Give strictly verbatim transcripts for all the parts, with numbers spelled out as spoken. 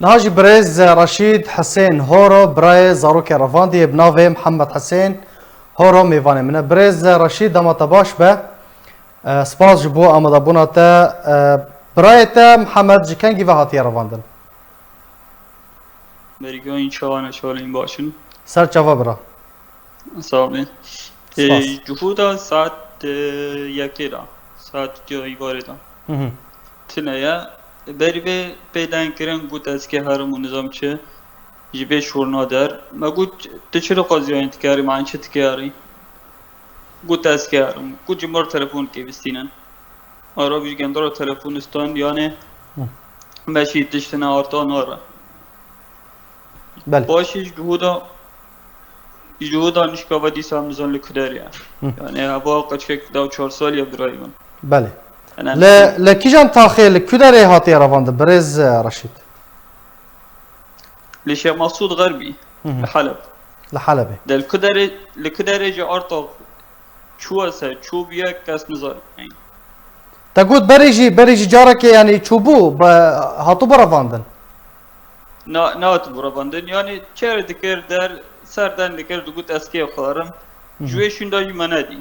Niha jî birêz Reşîd Hisên Horo, birayê zarokê revandî yê bi navê Mihemed Hisên Horo mêvanê min e. Birêz Reşîd, dema te baş be. E, spas ji bo amadebûna te. E, birayê te Mihemed ji kengî ve hatiye revandin? Berî gehîn çawa ne, çawa ne, baş in? Ser çava bira. Sağ olun. Spas. E, cuhûda saet, e, yekê de, saet duya îvarê de. Hı hı. Tine ye. Berî vê pê deng kirin, got ez kê herim û nizam çi. Ji vê şûrna der. Me got, tu çi dixwazî, yanî dikerî, me çi dikerî? Got ez kê herim. Got ji mir telefon kê bistînin. Ara bir gendara telefon stand yani. Hı. Meşî tiştine arta nara. Belê. Paşê ji cuhûda, ji cuhûda nişka ve dîsa em nizan li ku derê ye. Hı. Yani heva qeçkek da çar sal ya birayê min. Belê. Yani em Li, li kîjan taxê, li ku derê hatiye revandin, birêz, e, Reşîd? Li Şêx Mesûd Xerbî, Hı hı. li Heleb. Li Helebê. De li ku derê, li ku derê jî arta çûye ser, çû bûye kes nizane. Te got berê jî, berê jî carekê, yanî çûbû, be, hatibû revandin? Na, nehatibû revandin. Yanî çêr dikir der, ser den dikir, digot ez kê xwarim. Hı hı. Ji wê şûnda jî me nedî.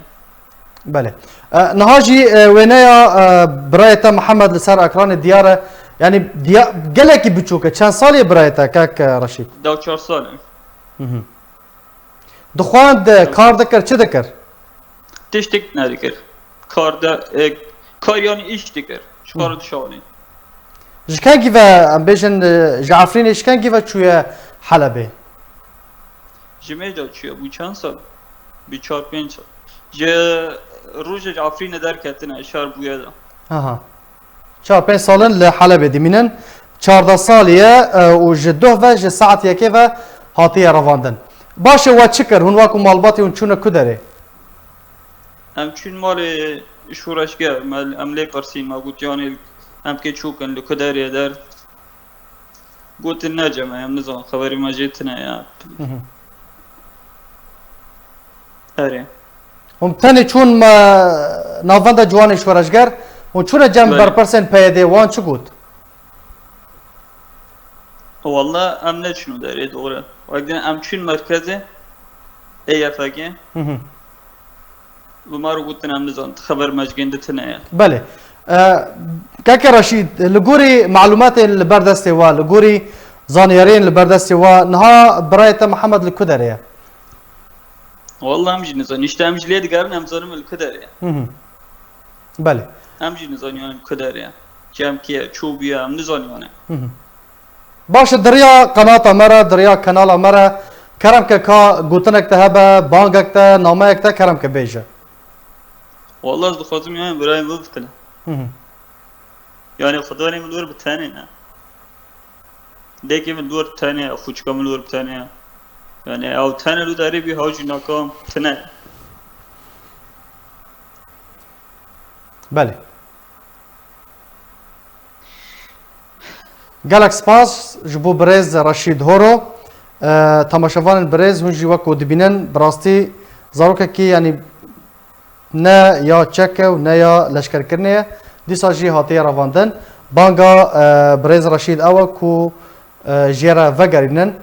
Belê. E, niha jî, e, wêneya, e, birayê te Mihemed li ser ekranê diyar e. Yanî diya-, gelekî biçûk e. Çend salî ye birayê te, kek, e, Reşîd? Deh çar sal e. Hı hı. Dixwend, e, kar dikir, çi dikir? Tiştik nedikir. Kar de, e, kar yani iş dikir. Ji kar Hı. dişanî. Ji kengî ve, em bêjin, e, ji Efrînê ji kengî ve çûye Helebê? Ji mêja çûye, bû çend sal? Bû çar pênc sal. Ji rojê ji Efrînê derketine, şer bûye de. Aha. Çar pênc sal in li Helebê dimînin. Çardeh salî ye, e, û ji doh ve, ji saet yekê ve hatiye revandin. Baş e, we çi kir? Hûn wekû malbatê hûn çûne ku derê? Em çûn malê şoreşger, me, em lê pirsîn, me got, yanî em kê çûk in, li ku derê der? Gotin, ne cem e, em nizan, xeberî me jê tine ye. Hı hı. Erê. Hûn tenê çûn me navenda ciwanê şoreşger, hûn çûne cem Belê. berpirsên P Y D, wan çi got? Walla em neçûn derê, doğru. Wek din em çûn merkezê E Y F G. Hı hı. Bi me re gotin, em nizan, xeber me ji gêndî tine ye. Belê. E, keke Reşîd, li gorî malûmatên li ber destê we, li gorî zanyariyên li ber destê we, niha birayê te Mihemed li ku derê ye? Walla em jî nizan. Îşte em ji lê digerin, em zanin li ku derê ye. Hı hı. Belê. Em jî nizan yani li ku derê ye. Cem kê ye, çû bûye, em nizan yani. Hı hı. Baş e, di riya qenata me re, di riya kanala me re, kerem ke ka gotinek te hebe, bangek te, nameyek te, kerem ke bêje. Walla ez dixwazim yani birayê min bibitine. Hı hı. Yani xwedanê min li wir bi tenê ne. Lêkê min li wir tenê, xûçika min li wir bi tenê. Yani ew tenê li derê bî, hew jî naka tine. Belê. Gelek spas ji bo birêz Reşîd Horo. E, temaşevanên birêz, hûn jî wek ku dibînin, bi rastî zarokekî, yanî ne ya çek e û ne ya leşkerkirinê ye. Dîsa jî hatiye revandin. Banga, e, birêz Reşîd ew e ku, e, jê re vegerînin.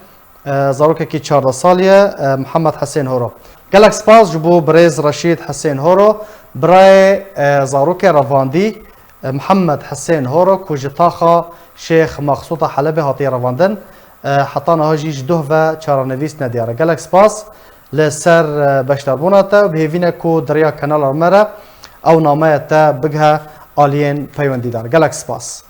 E, zarokekî çardeh salî ye, e, Mihemed Hisên Horo. Gelek spas ji bo birêz Reşîd Hisên Horo, birayê, e, zarokê revandî, e, Mihemed Hisên Horo, ku ji taxa Şêx Mexsûta Helebê hatiye revandin. E, heta niha jî ji doh ve çarenivîs nediyar e. Gelek spas li ser, e, beşdarbûna te û bi hêvî ne ku di riya kanala me re ew nameya te bigihe aliyên peywendîdar. Gelek spas.